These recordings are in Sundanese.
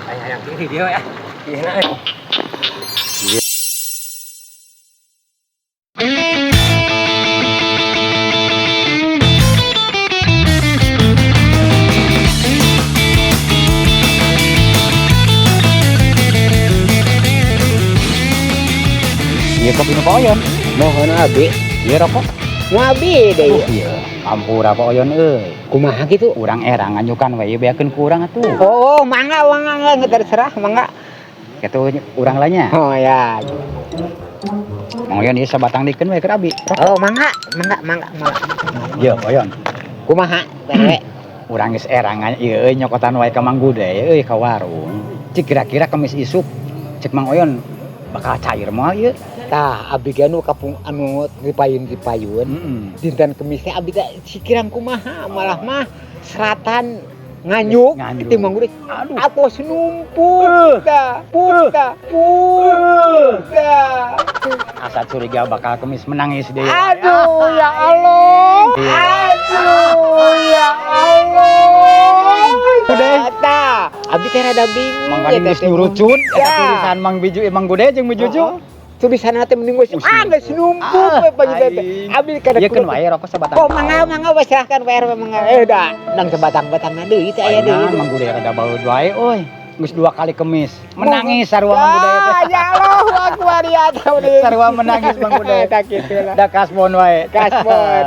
Aing hayang kiri dia ya. Ieu na. Iya kopi nu Pak Oyon. Mohon abi. Iya rokok. Ngabi deui. Iya, ampura Pak Oyon euy. Kumaha kitu? Urang era nganjukan we ieu beakeun ku urang atuh. Oh, mangga mangga mangga terserah mangga. Kitu urang lainnya. Oh ya. Mang Oyon ieu sabatang dikeun we keur abi. Oh, mangga mangga mangga mangga. Iya, Pak Oyon. Kumaha RW? Urang geus era ieu euy nyokotan wae ka Mang Gude euy ka warung. Cik kira-kira kemis isuk cek Mang Oyon bakal cair moal ieu. Tah, abi ge anu kapung anu dipayun-dipayun. Dinten kemis teh abi teh sikiran kumaha malah mah seratan nganyuk Nganyuk. ti Mang Gude. Aduh. Atos numpuk tah, puk tah, puk tah. Asa curiga bakal kemis menangis deui. Aduh ya Allah. Aduh ya Allah. Udah. Tah, abi teh rada bingung. Mang ya Gading geus teh. nyurucut eta Ya. tulisan Mang Biju Mang Gude jeung Bijuju. Oh, tulisan teh mending geus ah geus numpuk we pagi teh. Aing. Abi kada Ieu keun wae rokok sabatang. Oh, mangga mangga we silahkan Pak RW mangga. Eh dah, nang sebatang-batang deui teh aya deui. Mang Gude rada baeud wae euy. Geus dua kali kemis. Menangis sarua Mang Gude teh. Ah, ya Allah, akbar ya tahu deui. Sarua menangis Mang Gude. Tah kitu lah. Da kasbon wae. Kasbon.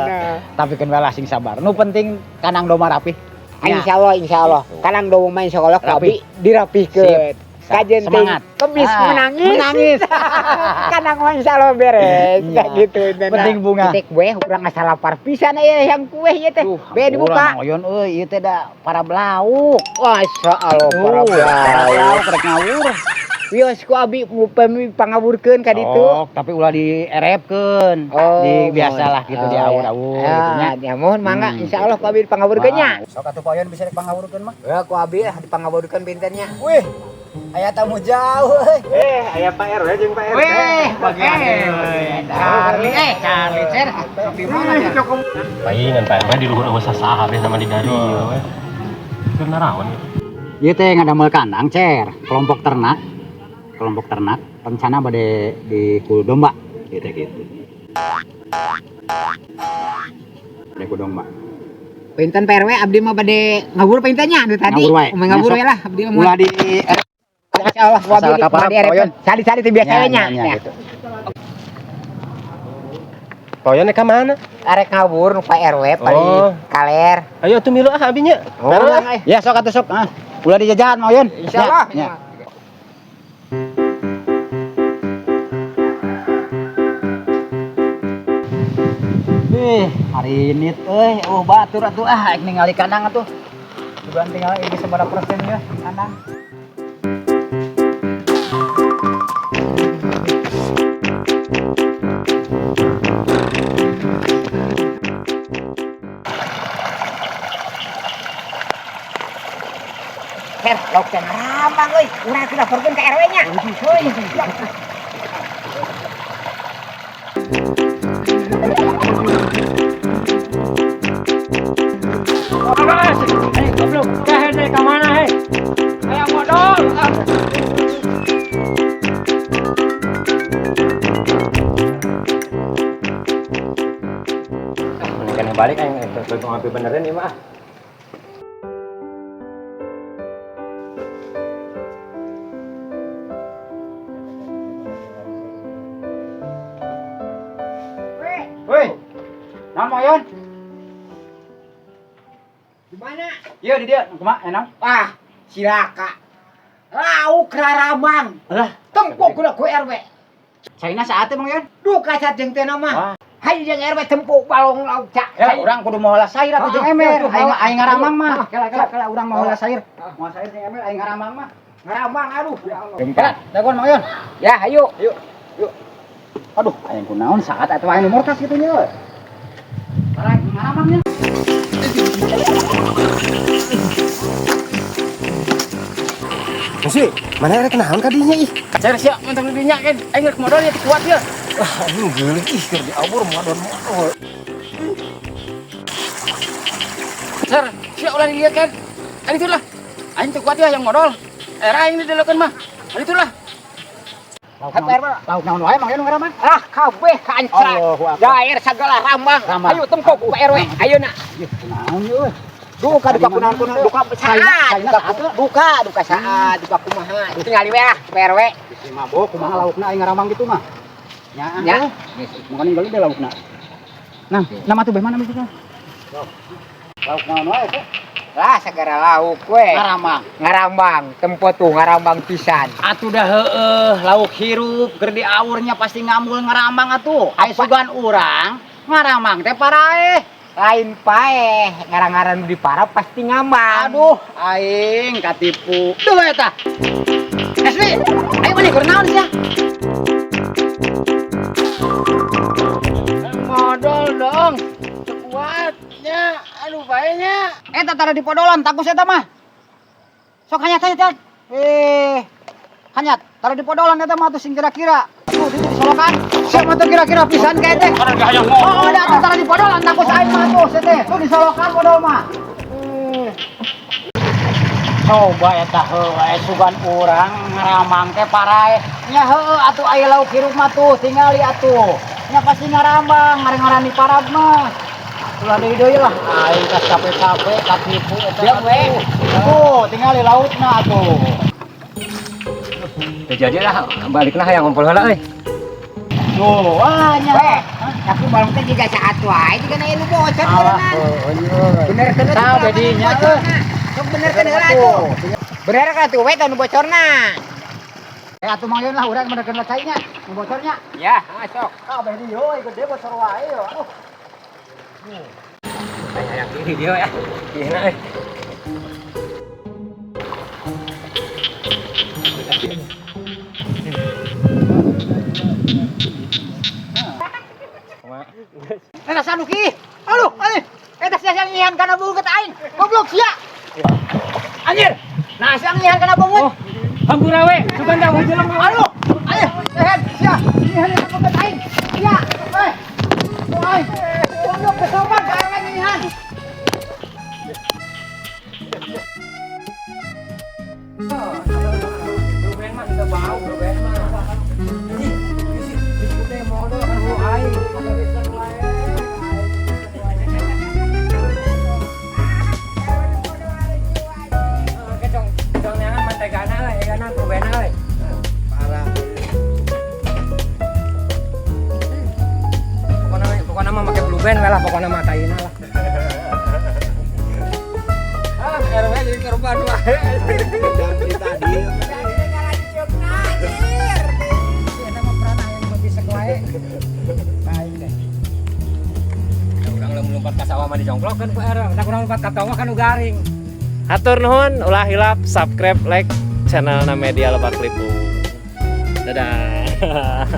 Tapi keun wae lah sing sabar. Nu penting kandang domba rapih. Ya. Insyaallah insyaallah. Gitu. Kandang domba mah insyaallah ku Rapi. abi dirapihkeun. Kajen teh Semangat. kemis Ah, menangis. Menangis. Kandang mah insyaallah beres. Iya. Tah gitu. Penting bunga. Teh kue urang asa lapar pisan aya yang kue ieu teh. Be dibuka. Mang Oyon euy, ieu teh da para belauk. Masya Allah, para Para belauk. belauk rek ngawur. Wios ku abi upami pangawurkeun ka ditu. Sok, tapi ulah dierepkeun. Oh, di biasalah gitu oh, diawur-awur ya. gitu nya. Ya, mohon mangga insyaallah ku abi dipangawurkeun nya. Sok atuh Pak Oyon bisa dipangawurkeun mah. Ya ku abi lah dipangawurkeun pintennya. Wih, aya tamu jauh euy. Eh, aya Pak RW jeung Pak RT. Wih, bagian Charlie, Charlie Cer. Kopi mana ya? Paingan Pak RW di luhur eueuh sasaha beh nama di dari we. Keur naraon? Ieu teh ngadamel kandang, Cer. Kelompok ternak. Kelompok ternak rencana bade di ku domba gitu gitu. Bade ku domba. Pinten Pak RW abdi mah bade ngawur pintennya anu tadi. Ngawur wae. Umeh ngawur Nya, we lah abdi mah. Ulah di Insyaallah ku abdi Asal kaparap, bade Pak Oyon. Sali-sali teh biasa we nya. Nya, gitu. Pak Oyon ka mana? Arek ngawur nu Pak RW paling Oh. kaler. Ayo atuh milu ah abi nya. Oh, Nah, Ya sok atuh sok. Ah, ulah dijajahan Mang Oyon. Insyaallah. Ya, ya. Ih, hari ini euy, oh batur atuh ah, aing ningali kandang atuh. Bukan tinggal ini sabaraha persen ya kandang. Her, lauk teh ngaramang euy. Urang teh laporkeun ka RW nya. Euy. Awas, goblok, teh ka mana hei? Hayang modal. Ah. Mending kena balik aing teh ngopi beneran ieu mah. Woi. Naon Mang Oyon? Di mana? Ieu di dieu, kumaha enak? Ah, cilaka. Lauk raramang. Alah, Tempo kuda ku RW. Caina saat teh Mang Oyon? Duka saat jeung teh mah. Wah. Hayu jeung RW tempo balong lauk cak. Ya, urang kudu moal sair atuh jeung ember. Ah, Aing aing ngaramang mah. Ah, Kela kela kela urang moal sair. Moal sair jeung ember aing ngaramang mah. Ngaramang aduh ya Allah. Kela, dagoan Mang Oyon. Ya, hayu. Yuk, yuk. Aduh, aing kunaon saat atuh aing nu mortas kitu nya. Para ngaramangnya. Sih, mana rek naon ka dinya ih? Cer sia mentang di dinya kan aing rek modal ya kuat ya. Wah, anjing geuleuh ih keur diawur modon-modon. Cer, sia ulah dilihat kan. Kan itulah. Aing teu kuat ya yang modal. Era aing didelokeun mah. Itulah. Lauk naon wae Mang Yon ngaramang? Ah, kabeh kancra. Daer sagala rambang. Ayo tempo ku Pak RW. Ayeuna. Ih, naon ieu euy. Duka duka kunaon kunaon duka saat duka duka saat duka kumaha. Tingali we ah Pak RW. Bisi mabok kumaha laukna aing ngaramang kitu mah. Nya. Nya. Mangkan ninggali deh laukna. Nah, nama tuh mana maksudnya? Lauk naon wae teh? Lah sagara lauk we. Ngaramang. Ngarambang, tempo tuh ngarambang pisan. Atuh dah heueuh, lauk hirup keur diaurnya pasti ngamul ngaramang atuh. Ai sugan urang ngaramang teh paraeh. Lain paeh, ngarang-ngaran di parah pasti ngambang. Aduh, aing katipu. Duh eta. Eswi, ayo maneh keur naon sia? Modal dong. Sekuatnya, aduh baenya. Eta tara di podolan takus eta mah. Sok hanyat hanyat. Hanyat, tara di podolan eta mah tuh sing kira-kira. Tuh di solokan. Siap mah tuh kira-kira pisan ka teh. Oh, ada atuh tara di podolan takus aing mah tuh teh. Tuh di solokan podol mah. Coba eta heuh sugan urang ngaramang teh paraeh. Nya heueuh atuh aya lauk hirup mah tuh tingali atuh. Nya pasti ngarambang, ngarang-ngaran di parab mah. Ulah deui-deui lah, aing kas capek-capek katipu eta. Diam we. Tuh, tingali laukna atuh. Teu jadilah baliklah hayang ngumpul heula euy. Tuh, wah nya. We, tapi malam teh jiga saat wae jiga aya nu bocor beuneunan. Bener keun Tah jadinya euy. Sok bener keun heula atuh. Bener kan tuh we tah nu bocorna. Atuh Mang Yon lah urang benerkeun cai nya, nu bocornya. Ya, sok. Kabeh dieu gede bocor wae yo. Aduh. Hayang kiri dia ya. Ieu euy. Eta sanuki. Aduh, anjir. Eta sia ngihan kana beungeut aing. Goblok sia. Anjir. Nah, sia ngihan kana beungeut. Oh, hampura we, sugan dah jelema. Aduh, anjir. Ehen, sia ngihan kana beungeut aing. Sia. Eh. Tuh aing. Goblok kesopan ka aing ngihan. Ruben mah kita bau, Ruben mah. Ih, bisi teh modal kan lu aing. Kecong, kecong neangan mah tegana lah, egana Rubena we. Parah. Pokoknya mah make blue band we lah, pokoknya mah taina lah. Ah, RW jadi korban wae. Tadi. Urang lamun lompat ka sawah mah dijongklokkeun ku RW, da urang lompat ka tonggoh kan nu garing. Hatur nuhun, ulah hilap subscribe, like channelna Media Lebak Lipung. Dadah.